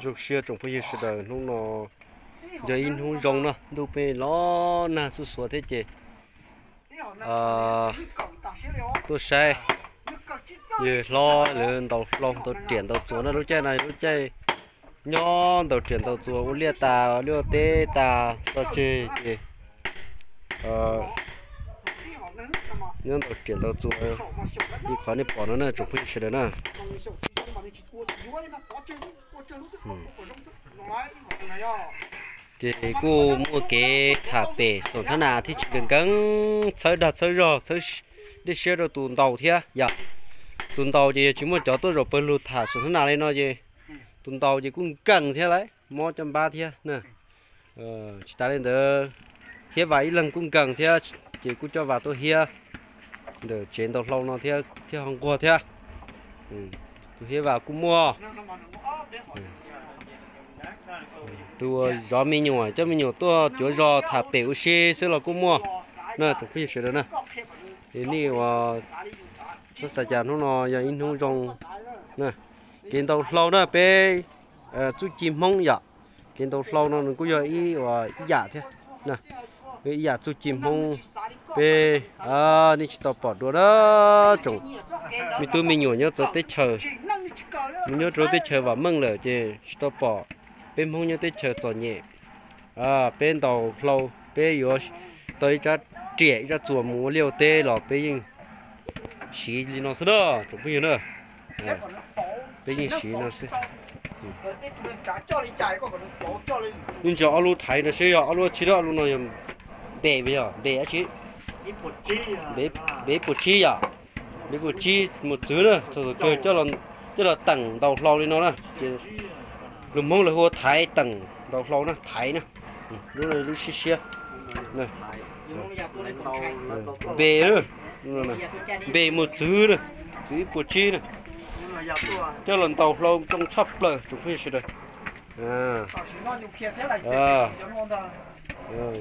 Zoo siab tsoom phooj ywg sawv daws, hnub no yog ib hnub zoo no, ntuj pheej los nag xuj xuav thiab ces tuaj saib yawg hlob lawv ntaus hlau ntaus riam ntaus txuas na. Lub caij no lub caij nyob ntaus riam ntaus txuas ua liaj tas liaj teb tas tso tseg ces nyob ntaus riam ntaus txuas li qhov nej pom no na tsoom phooj ywg sawv daws na. Ces kuj muaj kev tham pem xom thab nas thiab tsis nkees nkees, txhawb dag txhawb zog txhawb dej siab rau tus ntaus thiab yom. Tus ntaus ces yog tsis muaj cov tuaj zaum pawg lug tham xom thab nas li no ces tus ntaus ces kuj nkees thiab lawm, mob caj npab thiab na. Tsis tas li ntawd, thiab vas ib leeg kuj nkees thiab ces kuj coj vas tuaj hiab ntawm tsev ntaus hlau no thiab thiab ho nquag thiab. Tus hiab vas kuj muaj. Tus uas zov me nyuam coj me nyuam tuaj cuav zos tham pem ua si xwb los kuj muaj na tsoom phooj ywg sawv daws na. Es nej uas txhob xav cas hnub no yog ib hnub zoo na. Kev ntaus hlau na peb txuj ci Hmoob yom, kev ntaus hlau no nws kuj yog ib uas ib yam thiab na, ib yam txuj ci Hmoob. Peb nej tsis tau pom dua na tsoom me tub me nyuam nyob txawv teb chaws, nws nyob rau teb chaws vam meej lawm ces tsis tau pom peb Hmoob nyob teb chaws txom nyem. Peb ntaus hlau, peb yuav tau ib rab riam ib rab txuas mus ua liaj ua teb los peb yeej siv li no xwb na tsoom phooj ywg na. Peb yeej siv no xwb. Nws ntsia ob lub thaiv no seb yog ob lub tsi, ob lub no yog npe, yog npe dab tsi? Npe puas tsib yom, npe puas tsib mus txwv na, txog thaum kawg coj los teem ntaus hlau li no na ces lus Hmoob lawv hu ua thaiv teem ntaus hlau na, thaiv na. Lub siab siab npe, npe mus txwv na, txwv ib puas tsib na, coj los ntaus hlau zoo tshaj plaws tsoom phooj ywg sawv daws.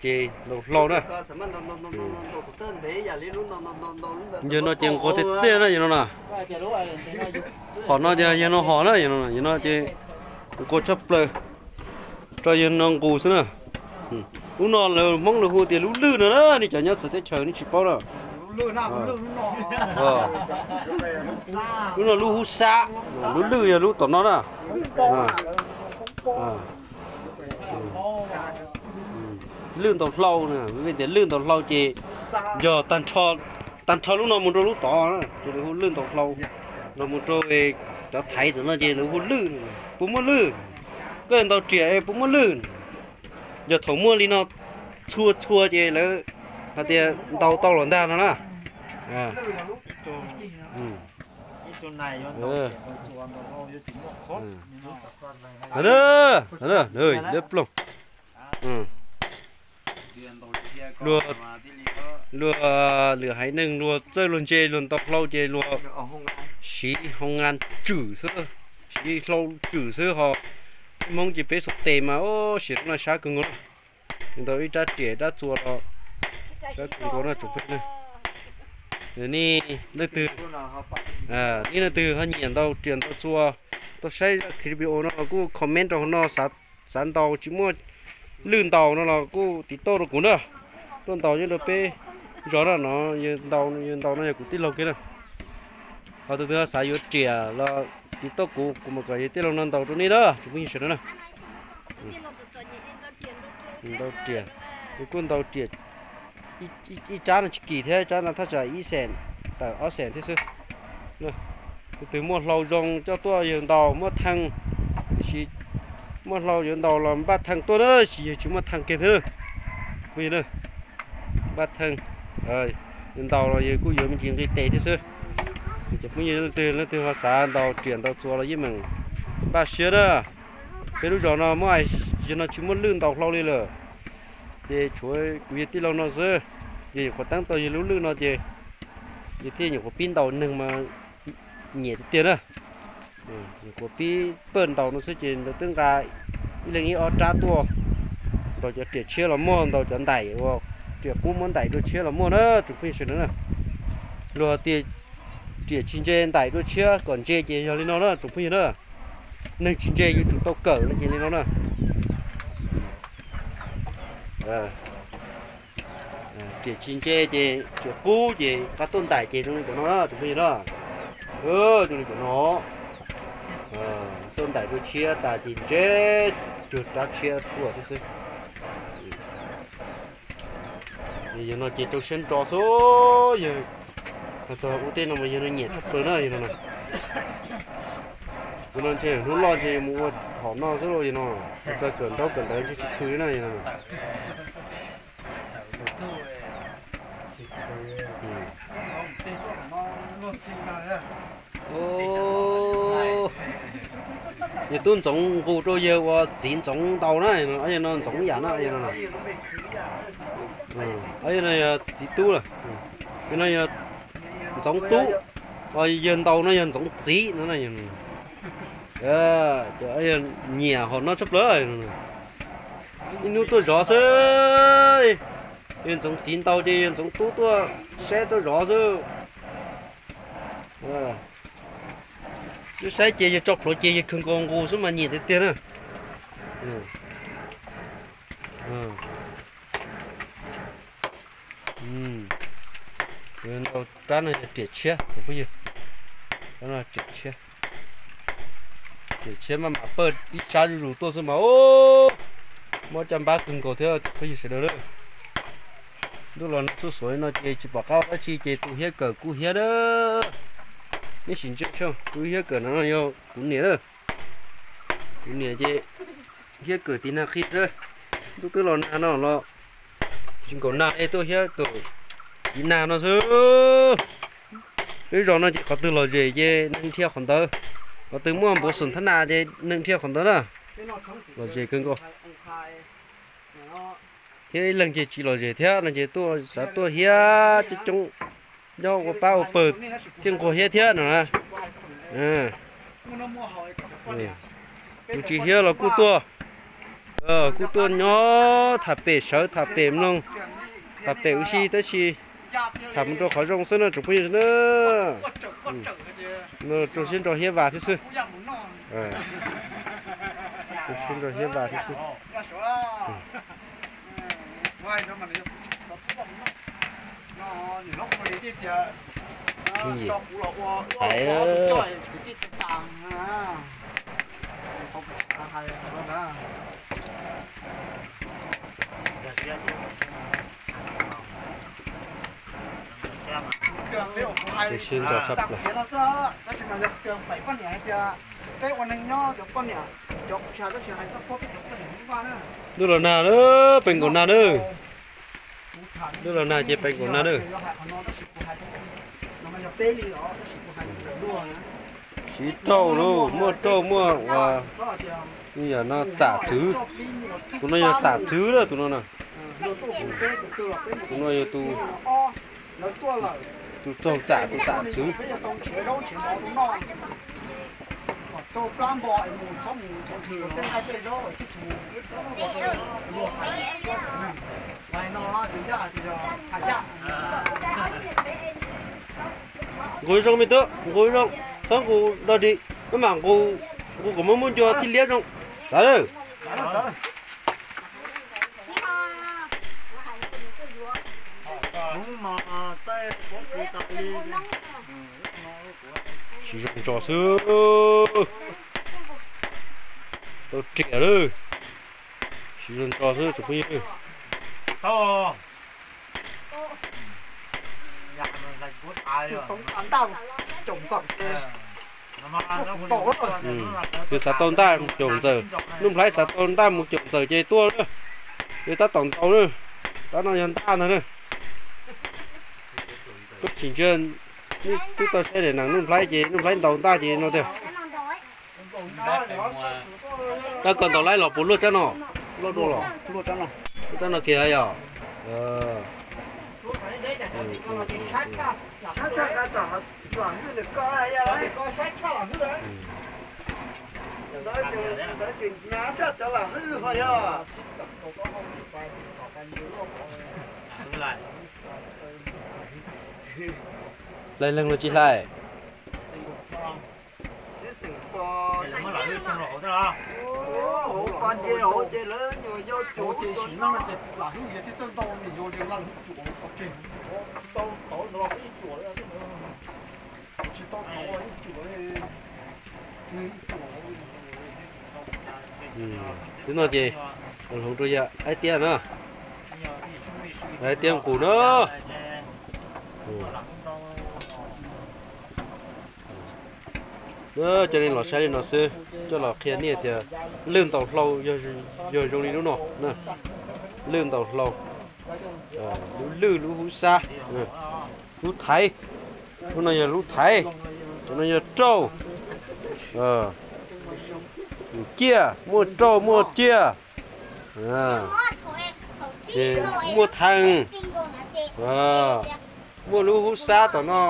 Ces ntaus hlau na. Yawg no ces nquag tiag tiag na yawg no na. Hom no ces yawg no hom na, yawg no ces nquag tshaj plaws, tso yawg no nqus xwb na. Lub no lawv Hmoob lawv hu tias lub lwj no na, nej cov nyob txawv teb chaws nej tsis paub na. Lub no lub hub xab, lub lwj yog lub tom no na. Lwj ntaus hlau, vim tias lwj ntaus hlau ces yog tag nrho lub no mus rau lub tod ces lawv hu lwj ntaus hlau, los mus rau cov thaiv tom no ces lawv hu lwj. Puas muaj lwj? Koj ntaus riam puas muaj lwj? Yog thaum muaj li no txhua txhua ces lawv hais tias ntaus tau los ntag no na. Ploog. Luag, luag lwm haiv neeg luag txawj luag ntse luag ntaus hlau ces luag siv hoo ngan tswm xwb, siv hlau tswm xwb ho. Peb Hmoob ces peb xuas tes mas siv lub no sab kawg nkaus na. Ntaus ib rab riam rab txuas los sab kawg nkaus na tsoom phooj ywg. Nej leej twg, nej leej twg ho nyiam ntaus riam ntaus txuas, tau saib zaj clip video no los kuj comment rau hauv no, xav ntaus tsis muaj lwj ntaus no los kuj tiv tauj rau kuv na. Tuaj ntaus nyob rau peb zos na no, yawg ntaus, yawg ntaus no yog kuv tij laug kiag na. Ho tus twg ho xav yuav riam los tiv tauj kuv, kuv mam kom yawg tij laug no ntaus rau nej na tsoom phooj ywg sawv daws na. Ntaus riam, kuj ntaus riam ib tsab no tsis kim thiab, tsab no thaj tsam ib xees tawm ob xees thiab xwb. Tus twg muaj hlau zoo coj tuaj yawg ntaus, muaj thee, tiam sis muaj hlau yuav ntaus los npaj thee tuaj na, tab sis yawg tsis muaj thee kiag thiab. Npaj thee, yawg ntaus los yawg kuj yuav me ntsis nqi tes thiab xwb. Cov phooj ywg leej twg leej twg ho xav ntaus riam ntaus txuas los yeej meem npaj siab na. Peb lub zos no muaj, yawg no tsis muaj lwj ntaus hlau li lawm, ces tshuav kuv yawg tij laug no xwb. Yawg nyuam qhuav teeb tau yawg lub lwj no ces yawg thiaj nyuam qhuav pib ntaus, neeg mas nyiam tiag tiag na. Nyuam qhuav pib pawj ntaus no xwb ces lawv twb nqa ib leeg ib ob rab tuaj ntaus cov riam tshiab los muaj, ntaus cov ntaim uas riam qub muab ntaim dua tshiab los muaj na tsoom phooj ywg sawv daws na. Luag tias riam tsis ntse ntaim dua tshiab kom ntse ces yog li no na tsoom phooj ywg na. neeg tsis ntse yuav tsum tau kawm no ces li no na. Riam tsis ntse ces riam qub ces qab tuaj ntaim ces zoo li cov no na, tus phooj ywg na. Zoo li cov no, tuaj ntaim dua tshiab tas ces ntse cuag rab tshiab tuaj xwb xwb. Yog no ces rau siab ntso xwb, yog txog ua tej no mas yog no nyiam tshaj plaws na, yog no. Tus no ntshe hnub loj ntshe mus ua hom no xwb lauj, yog no. Txog kawm ntaub kawm ntawv ntshe tsis khw li na, yog no. Yawg tub ntxoov nqus rau yawg ua txiv ntxoov ntaus na, yog no ntxoov yam na, yog no. Yog no yog txiv tub lawm, yog no yog ntxoov tub, yawg ntaus no yog ntxoov txiv no. Nyiam hom no tshaj plaws. Ib hnub tuaj zov xwb, yawg ntxoov txiv ntaus ces yawg ntxoov tub tuaj saib tuaj zov xwb. Twb saib ces yawg tso plhuav ces yawg kawg nkaus nqus xwb mas nyiam tiag tiag na. Ntau rab no yog riam tshiab, phooj ywg. Riam tshiab, riam tshiab maj mam pawj ib sab zuj zus tuaj xwb mas, mob caj npab kawg nkaus thiab phooj ywg sawv daws lawm. Ntuj los nag xuj xuav no ces tsis pom qab ua dab tsi ces tu hiab kawm kuj hiab na. Neb sim ntsia, tus hiab kawm no yog kuv niam lawm. Kuv niam ces hiab kawm tiv nag qhi xwb. Ntuj twb los nag no los tsis nkaum nag li tuaj hiab kawm tiv nag no xwb. Peb zos no ces qhov twg lom zem ces neeg dhia qhov ntawd, qhov twg muaj npuav xum thab nas ces neeg dhia qhov ntawd na. Lom zem kawg nkaus. Thiab ib leeg ces tsis lom zem thiab no ces tuaj xav tuaj hiab coob coob, nyob ua pab ua pawg thiaj nquag hiab thiab no na. Tus tsis hiab los kuj tuaj, kuj tuaj nyob tham pem sawv tham pem mloog, tham pem ua si tab sis tham mus rau qhov zoo xwb no tsoom phooj ywg na. Rau siab ntso hiab vas thiab xwb. Rau siab ntso hiab vas thiab xwb. Hais Rau siab ntso tshaj plaws. Ntuj los nag lawm, peb nkaum nag na. Ntuj los nag ces peb nkaum nag na. Siv rauj lauj, muaj rauj muaj ua, yam no tsam txwv. Tus no yog tsam txwv lawm tus no na. Tus no yog tus, tus txaug tsam tus tsam txwv. Nqus zoo me tub, nqus zoo, txhob nqus dog dig, maj mam nqus, nqus kom muaj muaj ncua thiaj liab zoo. Txav lawm. Siv zog ntso xwb. Tau riam lawm. Siv zog ntso xwb tsoom phooj ywg. Tus xav tau ntaj mus caum ntxawm, Nuj Nplhaib xav tau ntaj mus caum ntxawm ces tuaj na. Ces tab tom ntaus na, tab no yog ntaj ntag na. Koj tsis ntsia, twb tau saib daim neeg Nuj Nplhaib ces Nuj Nplhaib ntaus ntaj ces no tiag. Tab koj ntaus laib los puas luaj tsab no? Luaj dua los? Luaj tsab no kiag yog. Hlais leeg los tsis hlais? Hauv pas ntses hauv ces lawv nyuam yog cuam ces sim neej no ces lam hlub yog thiaj txawj ntau, nws yog li laj hlub cuam tau tseg. Tsis tau cuam li. Twb no ces hloov rau yawg Aib Tiab na. Aib Tiab nqus na. Coj nej los saib li no xwb, coj los qhia nej tias lwj ntaus hlau yog zoo li lub no. Lwj ntaus hlau, lub lwj, lub hub xab, lub thaiv. Lub no yog lub thaiv, lub no yog rauj. Ciaj, muaj rauj muaj ciaj. Ces muaj theej, muaj lub hub xab tom no,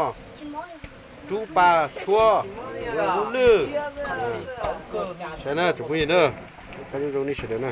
rub pas tshuab, lub lwj. Saib na tsoom phooj ywg na, qab nyob zoo nej sawv daws na.